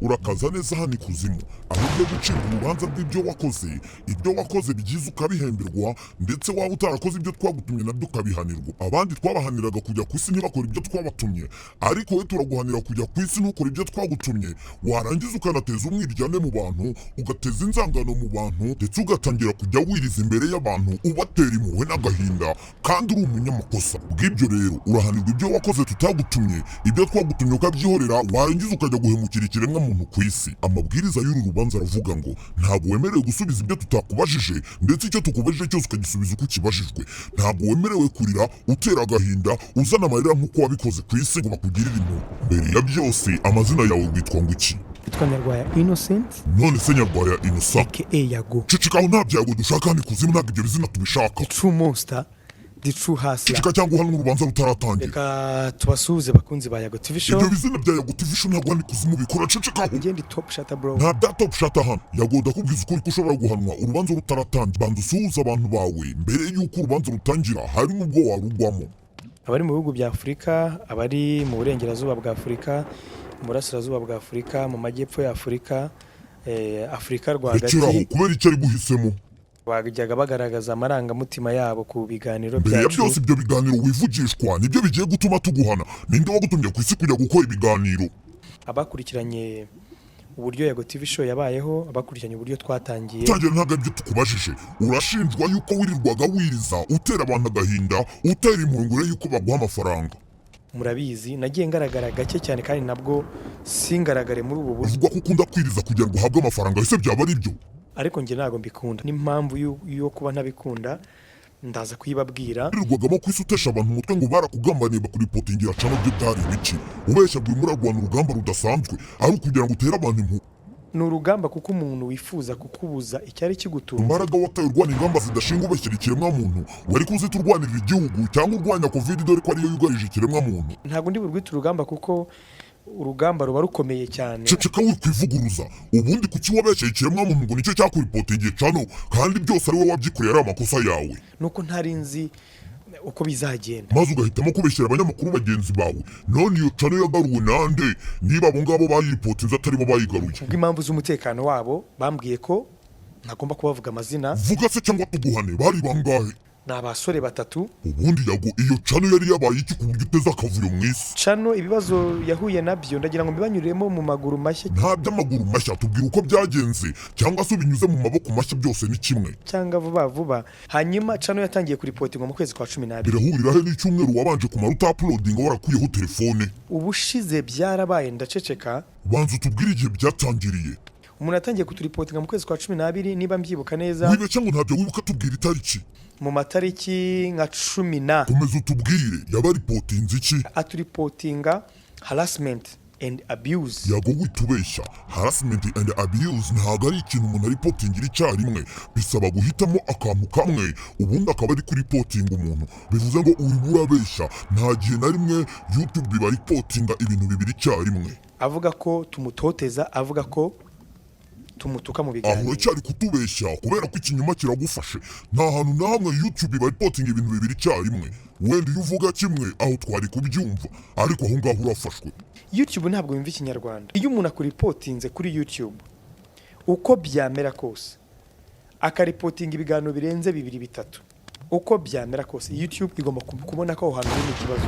Urakaza neza hano ikuzimu, aho ugiye gucibwa urubanza rw'ibyo wakoze. Ibyo wakoze byiza ukabihemberwa, ndetse waba utarakoze ibyo twagutumye nabyo ukabihanirwa. Abandi twabahaniraga kujya ku isi ntibakore ibyo twabatumye, ariko wowe turaguhanira kujya ku isi ntukore ibyo twagutumye, warangiza ukanateza umwiryane mu bantu, ugateza inzangano mu bantu, ndetse ugatangira kujya wiriza imbere y'abantu, ubatera impuhwe n'agahinda kandi uri umunyamakosa. Bw'ibyo rero urahanirwa ibyo wakoze tutagutumye, ibyo twagutumye ukabyihorera, warangiza ukajya guhemukira ikiremwa muntu ku isi. Amabwiriza y'uru rubanza aravuga ngo ntabwo wemerewe gusubiza ibyo tutakubajije, ndetse icyo tukubajije cyose ukagisubiza uko ukibajijwe. Ntabwo wemerewe kurira utera agahinda, uzana amarira nk'uko wabikoze ku isi ngo bakugirire impuhwe. Mbere ya byose, amazina yawe witwa ngo iki? Yitwa Nyarwaya Innocent. None se Nyarwaya Innocent, aka Yago. Ceceka aho, nta byago dushaka hano ikuzimu, ntabwo ibyo bizina tubishaka. The true monster, the true hustler. Ceceka cyangwa uhanwe urubanza rutaratangira. Reka tubasuhuze, bakunzi ba Yago TV Show. Ibyo bizina bya Yago TV Show ntabwo hano ikuzimu bikora, cecekaho. Njye ndi top shotta, bro. Nta bya top shotta hano. Yago, ndakubwiza ukuri ko ushobora guhanwa urubanza rutaratangira. Banza usuhuze abantu bawe mbere y'uko urubanza rutangira, hari n'ubwo warugwamo. Abari mu bihugu bya Afurika, abari mu burengerazuba bwa Afurika, mu burasirazuba bwa Afurika, mu majyepfo ya Afurika, Afurika Rekeraho. rwagati. Kubera icyo ari guhisemo? Bajyaga bagaragaza amarangamutima yabo ku biganiro Mbere ya byacu. byose, ibyo biganiro wivugishwa nibyo bigiye gutuma tuguhana. Ninde wagutumye ku isi kujya gukora ibiganiro? Abakurikiranye uburyo Yago TV Show yabayeho, abakurikiranye uburyo twatangiye. Tangira, ntabwo aribyo tukubajije. Urashinjwa yuko wirirwaga wiriza, utera abantu agahinda, utera impungure yuko baguha amafaranga. Murabizi, nagiye ngaragara gake cyane, kandi nabwo singaragare muri ubu buryo. Uvuga ko ukunda kwiriza kugira ngo uhabwe amafaranga, ese byaba ari byo? Ariko njye ntabwo mbikunda, n'impamvu yo kuba ntabikunda ndaza kuyibabwira. Wirirwagamo ku isi utesha abantu umutwe ngo barakugambaniye, bakuripotingira channel, byo byari ibiki? Ubeshya ngo urimo urarwana urugamba rudasanzwe, ari ukugira ngo utere abantu impu Ni urugamba, kuko umuntu wifuza kukubuza icyari kigutunze. Imbaraga wataye urwana ingamba zidashinga, ubeshyira ikiremwamuntu, wari kuzita urwanirira igihugu cyangwa urwanya COVID, dore ko ariyo yugarije ikiremwamuntu. Ntabwo ndi burwite urugamba, kuko urugamba ruba rukomeye cyane. Ceceka, wikwivuguruza. Ubundi kuki wabeshyeye ikiremwamuntu ngo nicyo cyakuripotingiye channel, kandi byose ari wowe wabyikoreye, ari amakosa yawe? Nuko ntari nzi uko bizagenda. Maze ugahitamo kubeshyera abanyamakuru bagenzi bawe. None iyo channel yagaruwe nande niba abo ngabo bayiripotinze atari bo bayigaruye? Kubw'impamvu z'umutekano wabo bambwiye ko ntagomba kubavuga amazina. Vuga se cyangwa tuguhane. Bari bangahe? Ni abasore batatu. Ubundi Yago, iyo channel yari yabaye iki ku buryo uteze akavuyo mu isi? Channel, ibibazo yahuye nabyo ndagira ngo mbibanyuriremo mu maguru mashya. Nta by'amaguru mashya, tubwira uko byagenze cyangwa se ubinyuze mu maboko mashya, byose ni kimwe. Cyangwa vuba vuba. Hanyuma channel yatangiye kuripotingwa mu kwezi kwa 12. Birahurira he n'icyumweru wabanje kumara utauploadinga, warakuyeho telefone? Ubushize byarabaye ndaceceka. Banza utubwire igihe byatangiriye. Umuntu yatangiye kuturipotinga mu kwezi kwa 12, niba mbyibuka neza. Wibeshya ngo ntabyo wibuka, tubwira itariki. Mu matariki nka cumi na. Komeza utubwire, yabaripotinze iki? Aturipotinga harassment and abuse. Yago, witubeshya. Harassment and abuse ntabwo ari ikintu umuntu aripotingira icyarimwe, bisaba guhitamo akantu kamwe ubundi akaba ari kuripotinga umuntu. Bivuze ngo urimo urabeshya, nta gihe na rimwe YouTube baripotinga ibintu bibiri icyarimwe. Avuga ko tumutoteza, avuga ko tumutuka mu Aho biganiro. uracyari kutubeshya, kubera ko ikinyoma kiragufashe. Nta hantu na hamwe YouTube baripotinga ibintu bibiri icyarimwe. Wenda iyo uvuga kimwe aho twari kubyumva, ariko aho ngaho urafashwe. YouTube ntabwo yumva Ikinyarwanda. Iyo umuntu akuripotinze kuri YouTube, uko byamera kose, akaripotinga ibiganiro birenze bibiri, bitatu, uko byamera kose YouTube igomba kubona ko aho hantu harimo ikibazo.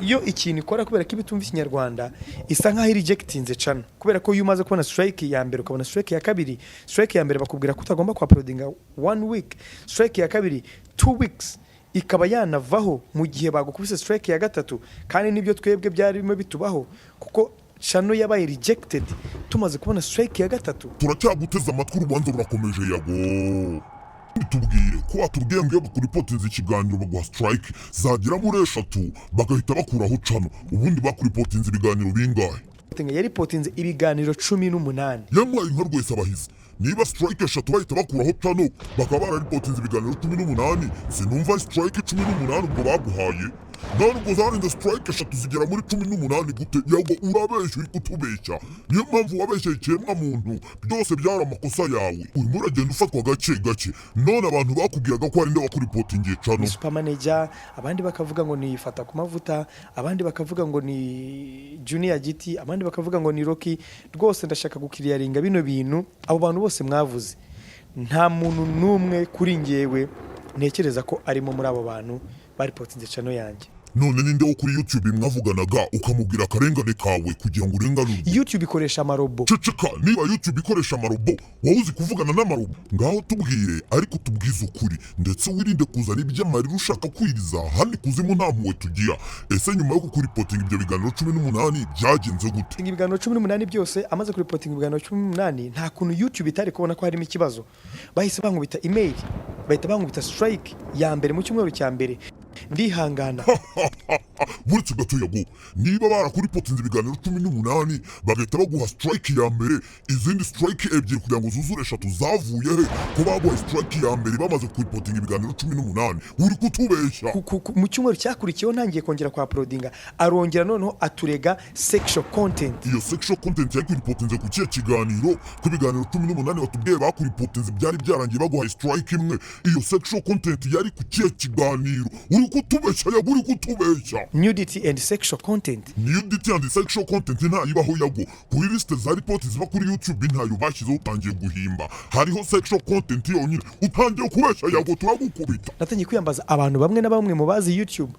Iyo ikintu ikora, kubera ko iba itumva Ikinyarwanda, isa nkaho irejectinze channel, kubera ko iyo umaze kubona strike ya mbere, ukabona strike ya kabiri, strike ya mbere bakubwira ko utagomba kuuploadinga one week, strike ya kabiri 2 weeks, ikaba yanavaho mu gihe bagukubise strike ya gatatu. Kandi nibyo twebwe byari birimo bitubaho, kuko channel yabaye rejected tumaze kubona strike ya gatatu. Turacyaguteze amatwi, urubanza rurakomeje. Yago, tubwire ko watubwiye ngo iyo bakuripotinze ikiganiro baguha strike zagera muri eshatu bagahita bakuraho channel. Ubundi bakuripotinze ibiganiro bingahe? Yaripotinze ibiganiro 18. Yamuhaye inka rwese abahizi. Niba strike eshatu bahita bakuraho channel, bakaba bararipotinze ibiganiro 18, sinumva strike 18 ubwo baguhaye. None ubwo zarenze strike eshatu zigera muri 18 gute? Yago, urabeshya, uri kutubeshya. Niyo mpamvu wabeshyeye ikiremwa muntu, byose byari amakosa yawe. Urimo uragenda ufatwa gake gake. None abantu bakubwiraga ko hari nde wakuripotingiye channel? Ni Supermanager, abandi bakavuga ngo ni Fata ku Mavuta, abandi bakavuga ngo ni Junior Giti, abandi bakavuga ngo ni Rocky. Rwose ndashaka guclearinga bino bintu. Abo bantu bose mwavuze, nta muntu n'umwe kuri njyewe ntekereza ko arimo muri abo bantu baripotinze channel yanjye. None ninde wo kuri YouTube mwavuganaga ukamubwira akarengane kawe kugira ngo urenganurwe? YouTube ikoresha amarobo. Ceceka! Niba YouTube ikoresha amarobo, wowe uzi kuvugana n'amarobo? Ngaho tubwire, ariko tubwize ukuri, ndetse wirinde kuzana iby'amarira ushaka kwiriza. Hano ikuzimu nta mpuhwe tugira. Ese nyuma yo kukuripotinga ibyo biganiro 18 byagenze gute? Ibiganiro 18 byose, amaze kuripotinga ibiganiro 18, nta kuntu YouTube itari kubona ko harimo ikibazo. Bahise bankubita email, bahita bankubita strike ya mbere mu cyumweru cya mbere, ndihangana. Buretse gato, Yago, niba barakuripotinze ibiganiro 18 bagahita baguha strike ya mbere, izindi strike ebyiri kugira ngo zuzure eshatu zavuye he, ko baguha strike ya mbere bamaze kuripotinga ibiganiro 18? Uri kutubeshya. Mu cyumweru cyakurikiyeho ntangiye kongera kwa uploadinga, arongera noneho aturega sexual content. Iyo sexual content yakuripotinze ku kihe kiganiro, ko ibiganiro 18 watubwiye bakuripotinze byari byarangiye baguhaye strike imwe? Iyo sexual content yari ku kihe kiganiro? Uri kutubeshya, Yago, uri kutubeshya. Nudity and sexual content. Nudity and sexual content ntayibaho, Yago. Kuri liste za report ziba kuri YouTube ntayo bashyizeho. Utangiye guhimba. Hariho sexual content yonyine. Utangiye kubeshya, Yago, turagukubita. Natangiye kwiyambaza abantu bamwe na bamwe mu bazi YouTube,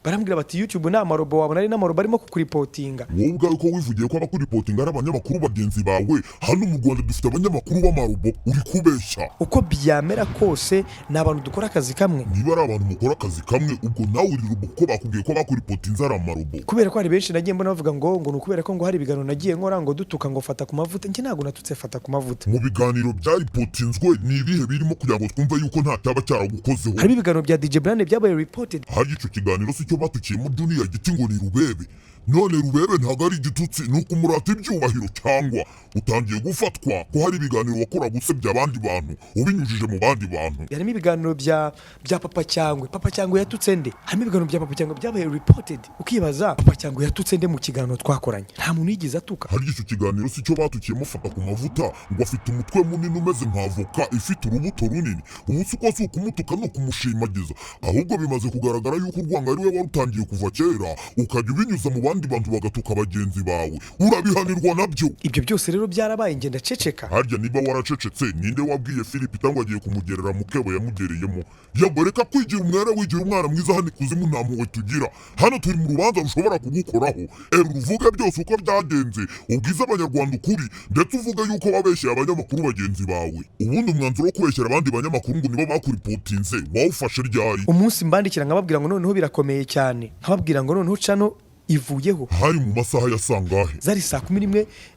barambwira bati YouTube ni amarobo, wabona ari n'amarobo arimo kukuripotinga. Wowe ubwawe ko wivugiye ko abakuripotinga ari abanyamakuru bagenzi bawe, hano mu Rwanda dufite abanyamakuru b'amarobo? Uri kubeshya. Uko byamera kose ni abantu dukora akazi kamwe. Niba ari abantu mukora akazi kamwe, ubwo nawe uri robo, kuko bakubwiye ko bakuripotinze ari amarobo. Kubera ko hari benshi nagiye mbona bavuga ngo ni ukubera ko ngo hari ibiganiro nagiye nkora ngo dutuka ngo Fata ku Mavuta. Njye ntabwo natutse Fata ku Mavuta. Mu biganiro byaripotinzwe ni ibihe birimo kugira ngo twumve yuko nta cyaba cyaragukozeho? Harimo ibiganiro bya DJ Brian byabaye reported. Hari icyo kiganiro si cyo batukiyemo Junior Giti ngo ni Rubebe? None Rubebe ntabwo ari igitutsi, ni ukumurata ibyubahiro? Cyangwa utangiye gufatwa ko hari ibiganiro wakoraga usebya abandi bantu ubinyujije mu bandi bantu? Harimo ibiganiro bya Papa Cyangwe. Papa Cyangwe yatutse nde? Harimo ibiganiro bya Papa Cyangwe byabaye reported, ukibaza Papa Cyangwe yatutse nde mu kiganiro twakoranye? Nta muntu yigeze atuka. Hari icyo kiganiro si cyo batukiyemo Fata ku Mavuta ngo afite umutwe munini umeze nka avoka ifite urubuto runini? Ubu si uko si ukumutuka, ni ukumushimagiza. Ahubwo bimaze kugaragara yuko urwango ari we warutangiye kuva kera, ukajya ubinyuza mu bandi bantu bagatuka bagenzi bawe. Urabihanirwa nabyo. Ibyo byose rero byarabaye, ngenda ceceka. Harya niba waracecetse, ninde wabwiye Philip cyangwa agiye kumugerera mu kebo yamugereyemo? Yago, reka kwigira umwere, wigira umwana mwiza. Hano ikuzimu nta mpuhwe tugira. Hano turi mu rubanza rushobora kugukoraho. Era uruvuge byose uko byagenze, ubwize Abanyarwanda ukuri, ndetse uvuge yuko wabeshyeye abanyamakuru bagenzi bawe. Ubundi umwanzuro wo kubeshyera abandi banyamakuru ngo nibo bakuripotinze wawufashe ryari? Umunsi mbandikira nkababwira ngo noneho birakomeye cyane, nkababwira ngo noneho channel ivuyeho. Hari mu masaha ya sangahe? Zari saa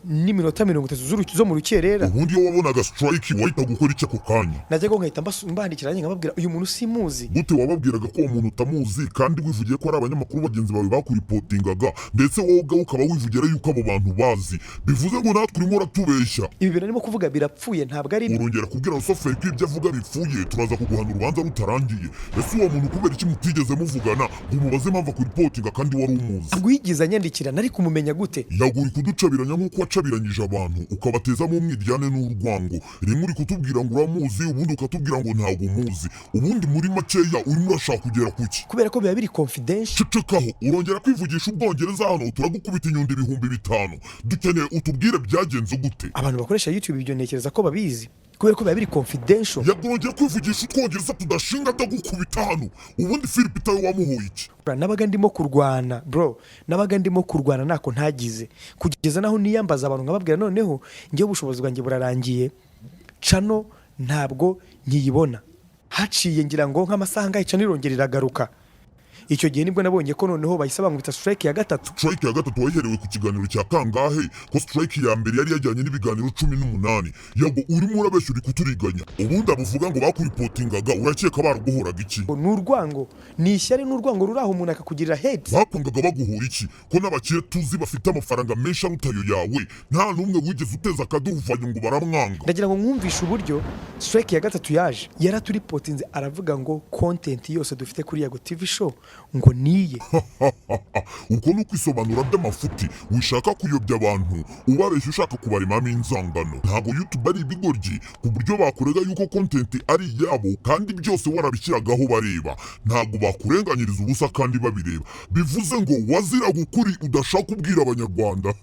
11:30 zo mu rukerera. Ubundi iyo wabonaga strike wahitaga ukora iki ako kanya? Najyaga nkahita mbandikira nanjye nkababwira uyu muntu simuzi. Gute wababwiraga ko uwo muntu utamuzi kandi wivugiye ko ari abanyamakuru bagenzi bawe bakuripotingaga, ndetse wowe ubwawe ukaba wivugira yuko abo bantu bazi? Bivuze ngo natwe urimo uratubeshya. Ibi bintu arimo kuvuga birapfuye, ntabwo ari Urongera kubwira rusoferi ko ibyo avuga bipfuye, turaza kuguhana urubanza rutarangiye. Ese uwo muntu kubera iki mutigeze muvugana ngo umubaze impamvu akuripotinga kandi wari umuzi? Ntabwo yigeze anyandikira, nari kumumenya gute? Yago, uri kuducabiranya nk'uko wacabiranyije abantu ukabatezamo umwiryane n'urwango. Rimwe uri kutubwira ngo uramuzi, ubundi ukatubwira ngo ntabwo umuzi. Ubundi muri makeya urimo urashaka kugera kuki? Kubera ko biba biri confidential. Cecekaho! Urongera kwivugisha Ubwongereza hano turagukubita inyundo 5000. Dukeneye utubwire byagenze gute. Abantu bakoresha YouTube ibyo ntekereza ko babizi, kubera ko biba biri confidential. Yagorongera kwivugisha Utwongereza tudashinga, ndagukubita hano. Ubundi Philip itawe wamuhoye iki? Nabaga ndimo kurwana, bro, nabaga ndimo kurwana ntako ntagize, kugeza naho niyambaza abantu nkababwira noneho ngewe ubushobozi bwanjye burarangiye, channel ntabwo nkiyibona. Haciye ngira ngo nk'amasaha angahe, channel irongera iragaruka. Icyo gihe nibwo nabonye ko noneho bahise bankubita strike ya gatatu. Strike ya gatatu wayiherewe ku kiganiro cya kangahe, ko strike ya mbere yari yajyanye n'ibiganiro 18? Yago, urimo urabeshya, uri kuturiganya. Ubundi abuvuga ngo bakuripotingaga urakeka baraguhoraga iki? Ngo ni urwango, ni ishyari n'urwango ruri aho, umuntu akakugirira hate. Bakwangaga baguhora iki, ko n'abakire tuzi bafite amafaranga menshi aruta ayo yawe nta n'umwe wigeze uteza akaduruvayo ngo baramwanga? Ndagira ngo mwumvishe uburyo strike ya gatatu yaje. Yaraturipotinze aravuga ngo content yose dufite kuri Yago TV Show ngo niye. Uko ni ukwisobanura by'amafuti. Wishaka kuyobya abantu, ubabeshya, ushaka kubaremamo inzangano. Ntabwo YouTube ari ibigoryi ku buryo bakurega yuko content ari iyabo kandi byose warabishyiragaho bareba. Ntabwo bakurenganyiriza ubusa kandi babireba. Bivuze ngo waziraga ukuri udashaka kubwira Abanyarwanda.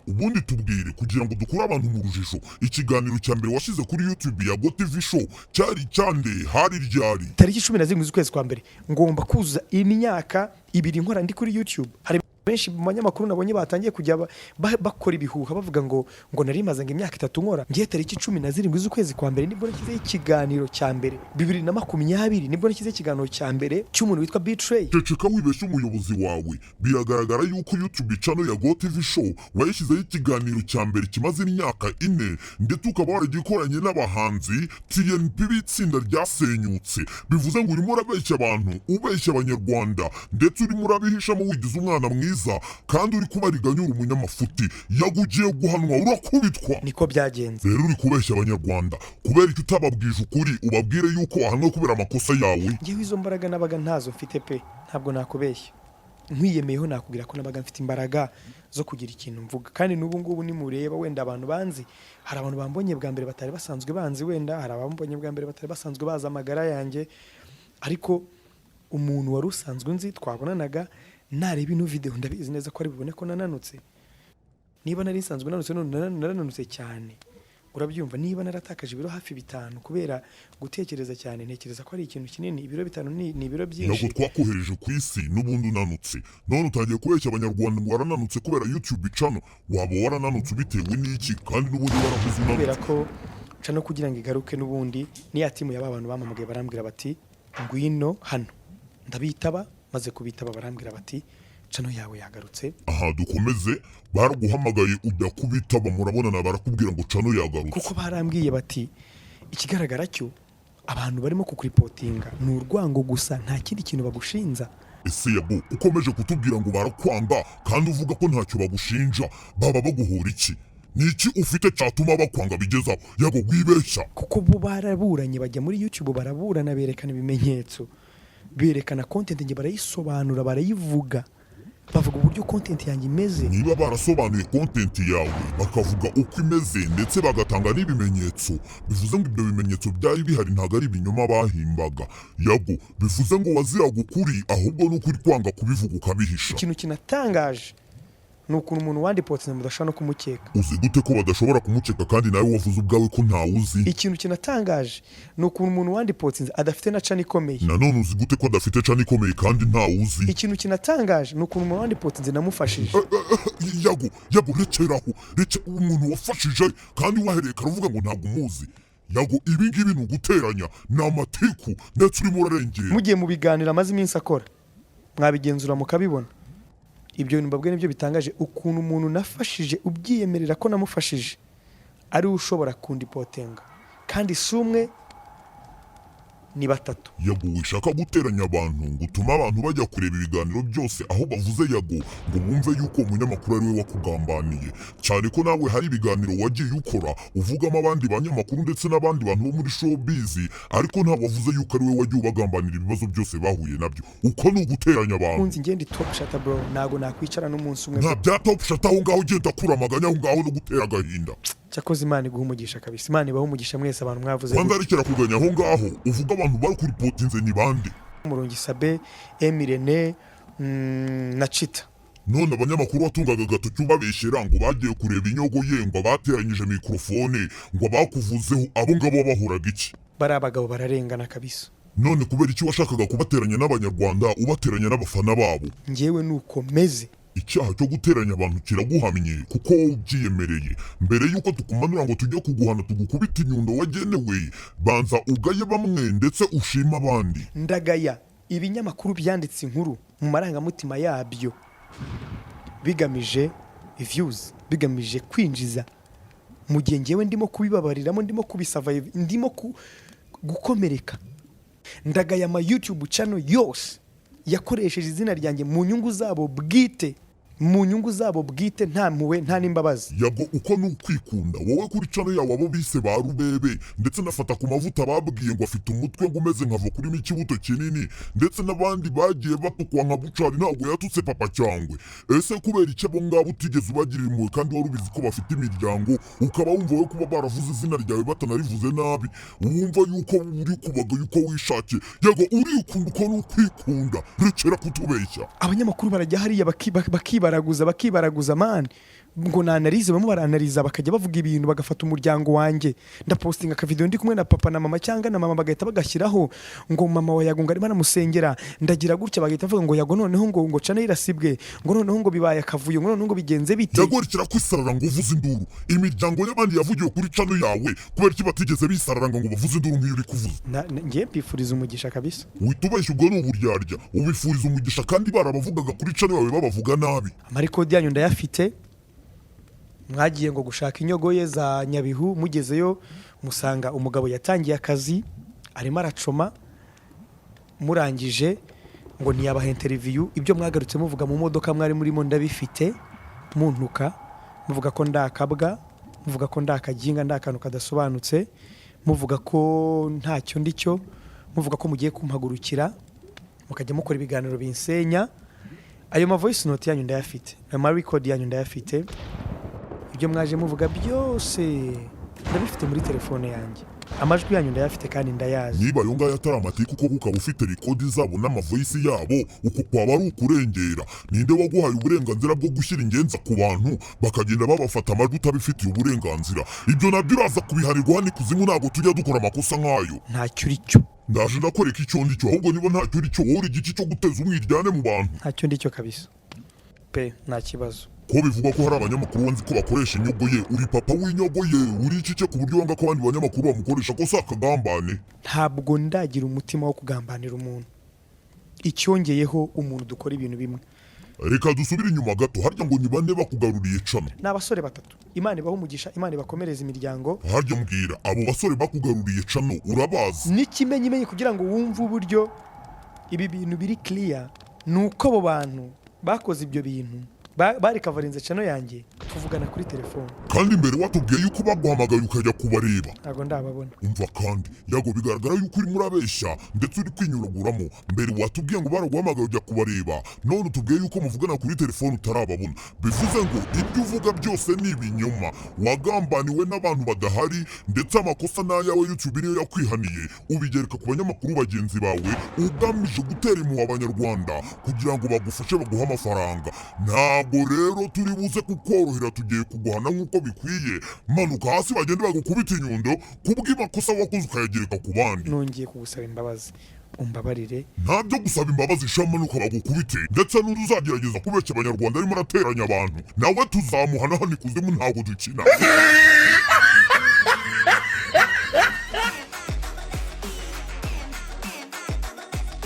Ubundi tubwire, kugira ngo dukure abantu mu rujijo, ikiganiro cya mbere washyize kuri YouTube ya Yago TV Show cyari icyande? Hari ryari? Tariki 17 z'ukwezi kwa mbere ngomba kuzuza imyaka 2 nkora ndi kuri YouTube. Hari benshi mu banyamakuru nabonye batangiye kujya bakora ibihuha, bavuga ngo nari maze ngo imyaka 3 nkora. Ngiye tariki 17 z'ukwezi kwa mbere nibwo nashyizeho ikiganiro cya mbere, 2020 nibwo nashyizeho ikiganiro cya mbere cy'umuntu witwa B-Threy. Ceceka, wibeshya umuyobozi wawe. Biragaragara yuko YouTube channel ya Yago TV Show wayishyizeho ikiganiro cya mbere kimaze imyaka 4, ndetse ukaba waragikoranye n'abahanzi TNP b'itsinda ryasenyutse. Bivuze ngo urimo urabeshya abantu, ubeshya Abanyarwanda, ndetse urimo urabihishamo wigize umwana mwiza kandi uri kubariganyura umunyamafuti. Yagugiye guhanwa, urakubitwa. Niko byagenze. Rero uri kubeshya Abanyarwanda. Kubera icyo utababwije ukuri, ubabwire yuko wahanwe kubera amakosa yawe? Ngewe izo mbaraga nabaga ntazo mfite pe, ntabwo nakubeshya. Nkwiyemeyeho nakubwira ko nabaga mfite imbaraga zo kugira ikintu mvuga. Kandi n'ubu ngubu nimureba, wenda abantu banzi, hari abantu bambonye bwa mbere batari basanzwe banzi, wenda hari abambonye bwa mbere batari basanzwe bazi amagara yanjye, ariko umuntu wari usanzwe unzi twabonanaga, nareba ino video, ndabizi neza ko ari bubone ko nananutse. Niba nari nsanzwe nanutse, none narananutse cyane, urabyumva? Niba naratakaje ibiro hafi 5 kubera gutekereza cyane, ntekereza ko ari ikintu kinini. Ibiro 5 ni ibiro byinshi. Ntabwo twakohereje ku isi n'ubundi unanutse, none utangiye kubeshya Abanyarwanda ngo warananutse kubera YouTube channel. Waba warananutse ubitewe n'iki kandi n'ubundi waravuze Kubera unanutse? ko channel kugira ngo igaruke, n'ubundi ni ya team y'aba bantu bampamagaye, barambwira bati: "Ngwino hano." Ndabitaba. Maze kubitaba, barambwira bati: "Channel yawe yagarutse." Aha dukomeze. Baraguhamagaye ujya kubitaba, murabonana, barakubwira ngo channel yagarutse. Kuko barambwiye bati: "Ikigaragara cyo abantu barimo kukuripotinga ni urwango gusa, nta kindi kintu bagushinza." Ese Yago, ukomeje kutubwira ngo barakwanga kandi uvuga ko ntacyo bagushinja, baba baguhora iki? Ni iki ufite cyatuma bakwanga bigezaho? Yago, wibeshya. Kuko bo baraburanye, bajya muri YouTube baraburana, berekana ibimenyetso, berekana content njye, barayisobanura, barayivuga, bavuga uburyo content yanjye imeze. Niba barasobanuye content yawe, bakavuga uko imeze, ndetse bagatanga n'ibimenyetso, bivuze ngo ibyo bimenyetso byari bihari, ntabwo ari ibinyoma bahimbaga. Yago, bivuze ngo waziraga ukuri, ahubwo ni ukuri kwanga kubivuga ukabihisha. Ikintu kinatangaje ni ukuntu umuntu wandipotinze mudashobora no kumukeka. Uzi gute ko badashobora kumukeka kandi nawe wavuze ubwawe ko ntawe uzi? Ikintu kinatangaje ni ukuntu umuntu wandipotinze adafite na channel ikomeye. Nanone uzi gute ko adafite channel ikomeye kandi ntawe uzi? Ikintu kinatangaje ni ukuntu umuntu wandipotinze namufashije. Yago, Yago, rekeraho, reke. Umuntu wafashije kandi wahereye kare uvuga ngo ntabwo umuzi. Yago, ibi ngibi ni uguteranya, ni amatiku, ndetse urimo urarengera. Mugiye mu biganiro amaze iminsi akora, mwabigenzura mukabibona. Ibyo bintu mbabwiye nibyo bitangaje, ukuntu umuntu nafashije, ubyiyemerera ko namufashije, ari we ushobora kundipotinga, kandi si umwe, ni batatu. Yago, wishaka guteranya abantu ngo utume abantu bajya kureba ibiganiro byose aho bavuze Yago, ngo bumve yuko uwo munyamakuru ari we wakugambaniye, cyane ko nawe hari ibiganiro wagiye ukora uvugamo abandi banyamakuru ndetse n'abandi bantu bo muri showbiz, ariko ntabwo wavuze yuko ari we wagiye ubagambanira ibibazo byose bahuye nabyo. Uko ni uguteranya abantu. Kunzi ngende Top Shata bro, ntago nakwicara n'umunsi umwe. Nta bya Top Shata aho ngaho, ugenda akura amaganya aho ngaho no gutera agahinda. Cyakoze Imana iguha umugisha kabisa, Imana ibahe umugisha mwese abantu mwavuze. Kwanza rekera kuganya aho ngaho, uvuga abantu bari kuripotinze ni bande? Murungi Sabe, Emirene na Chita. None abanyamakuru watungaga agatoki ubabeshyera ngo bagiye kureba inyogo ye, ngo bateranyije mikorofone, ngo bakuvuzeho, abo ngabo bahuraga iki? Bari abagabo bararengana kabisa. None kubera iki washakaga kubateranya n'Abanyarwanda, ubateranya n'abafana babo? Njyewe nuko meze. Icyaha cyo guteranya abantu kiraguhamye kuko wowe ubyiyemereye. Mbere y'uko tukumanura ngo tujye kuguhana, tugukubita inyundo wagenewe, banza ugaye bamwe ndetse ushime abandi. Ndagaya ibinyamakuru byanditse inkuru mu marangamutima yabyo, bigamije views, bigamije kwinjiza, mu gihe ngewe ndimo kubibabariramo, ndimo kubisavaye, ndimo gukomereka. Ndagaya ama YouTube channel yose yakoresheje izina ryanjye mu nyungu zabo bwite. Mu nyungu zabo bwite, nta mpuhwe, nta n'imbabazi. Yago, uko ni ukwikunda. Wowe kuri channel yawe, abo bise ba Rubebe ndetse nafata ku mavuta, babwiye ngo afite umutwe ngo umeze nka voka urimo ikibuto kinini, ndetse n'abandi bagiye batukwa nka Bucari, ntabwo yatutse Papa Cyangwe. Ese kubera icyo abo ngabo utigeze ubagirira impuhwe kandi wari ubizi ko bafite imiryango, ukaba wumva wowe kuba baravuze izina ryawe batanarivuze nabi, wumva yuko uri kubaga yuko wishakiye? Yago, urikunda, uko ni ukwikunda. Rekera kutubeshya. Abanyamakuru barajya hariya bakibaraguza, bakibaraguza man, ngo nanarize. Bamwe baranariza, bakajya bavuga ibintu, bagafata umuryango wanjye. Ndapostinga akavideo ndi kumwe na papa na mama cyangwa na mama, bagahita bagashyiraho ngo mama wa Yago ngo arimo aramusengera. Ndagira gutya, bagahita bavuga ngo Yago noneho ngo channel irasibwe, ngo noneho ngo bibaye akavuyo, ngo noneho ngo bigenze bite. Yago, rekera kwisarara ngo uvuze induru. Imiryango y'abandi yavugiwe kuri channel yawe, kubera iki batigeze bisarara ngo bavuze induru nk'iyo uri kuvuza? Ngiye mbifuriza umugisha kabisa. Uhita ubeshya, ubwo ni uburyarya. Ubifuriza umugisha kandi barabavugaga kuri channel yawe, babavuga nabi. Amarecord yanyu ndayafite. Mwagiye ngo gushaka inyogoye za Nyabihu, mugezeyo musanga umugabo yatangiye akazi, arimo aracoma. Murangije ngo ntiyabaha interview. Ibyo mwagarutse muvuga mu modoka mwari murimo ndabifite, muntuka, muvuga ko ndakabwa, muvuga ko ndakaginga, ndakantu kadasobanutse, muvuga ko ntacyo ndicyo, muvuga ko mugiye kumpagurukira, mukajya mukora ibiganiro binsenya. Ayo ma voice note yanyu ndayafite, ayo ma record yanyu ndayafite. Ibyo mwaje muvuga byose ndabifite muri telefone yanjye. Amajwi yanyu ndayafite kandi ndayazi. Niba ayo ngayo atari amatiku koko, ukaba ufite record zabo n'amavoice yabo, uko kwaba ari ukurengera. Ninde waguhaye uburenganzira bwo gushyira ingenza ku bantu, bakagenda babafata amajwi utabifitiye uburenganzira? Ibyo nabyo uraza kubihanirwa. Hano ikuzimu ntabwo tujya dukora amakosa nk'ayo. Ntacyo uri cyo. Ndaje ndakwereka icyo ndi cyo. Ahubwo niba ntacyo uri cyo, wowe uri igiki cyo guteza umwiryane mu bantu? Ntacyo ndi cyo kabisa pe, nta kibazo. Ko bivugwa ko hari abanyamakuru wanzi ko bakoresha inyogo ye, uri papa w'inyogo ye, uri iki cye ku buryo wanga ko abandi banyamakuru bamukoresha? Ko si akagambane? Ntabwo ndagira umutima wo kugambanira umuntu, icyongeyeho umuntu dukora ibintu bimwe. Reka dusubire inyuma gato. Harya ngo ni bande bakugaruriye channel? Ni abasore batatu. Imana ibaha umugisha, Imana ibakomereza imiryango. Harya mbwira, abo basore bakugaruriye channel urabazi? N'ikimenyimenyi, kugira ngo wumve uburyo ibi bintu biri clear, ni uko abo bantu bakoze ibyo bintu barikavarinze channel yanjye, tuvugana kuri telefone. Kandi mbere watubwiye yuko baguhamagaye ukajya kubareba. Ntabwo ndababona. Umva kandi Yago, bigaragara yuko urimo urabeshya ndetse uri kwinyuraguramo. Mbere watubwiye ngo baraguhamagaye ujya kubareba, none utubwiye yuko muvugana kuri telefone utarababona. Bivuze ngo ibyo uvuga byose ni ibinyoma. Wagambaniwe n'abantu badahari, ndetse amakosa n'ayawe. YouTube niyo yakwihaniye, ubigereka ku banyamakuru bagenzi bawe, ugamije gutera impuhwe Abanyarwanda kugira ngo bagufashe, baguhe amafaranga. Ntabwo rero turi buze kukorohera, tugiye kuguhana nk'uko bikwiye. Manuka hasi bagende bagukubita inyundo kubw'amakosa wakoze ukayagereka ku bandi. Nongeye kugusaba imbabazi, umbabarire. Nta byo gusaba imbabazi, shamanuka bagukubite. Ndetse n'undi uzagerageza kubeshya Abanyarwanda arimo arateranya abantu, nawe tuzamuhana. Hano ikuzimu ntabwo dukina.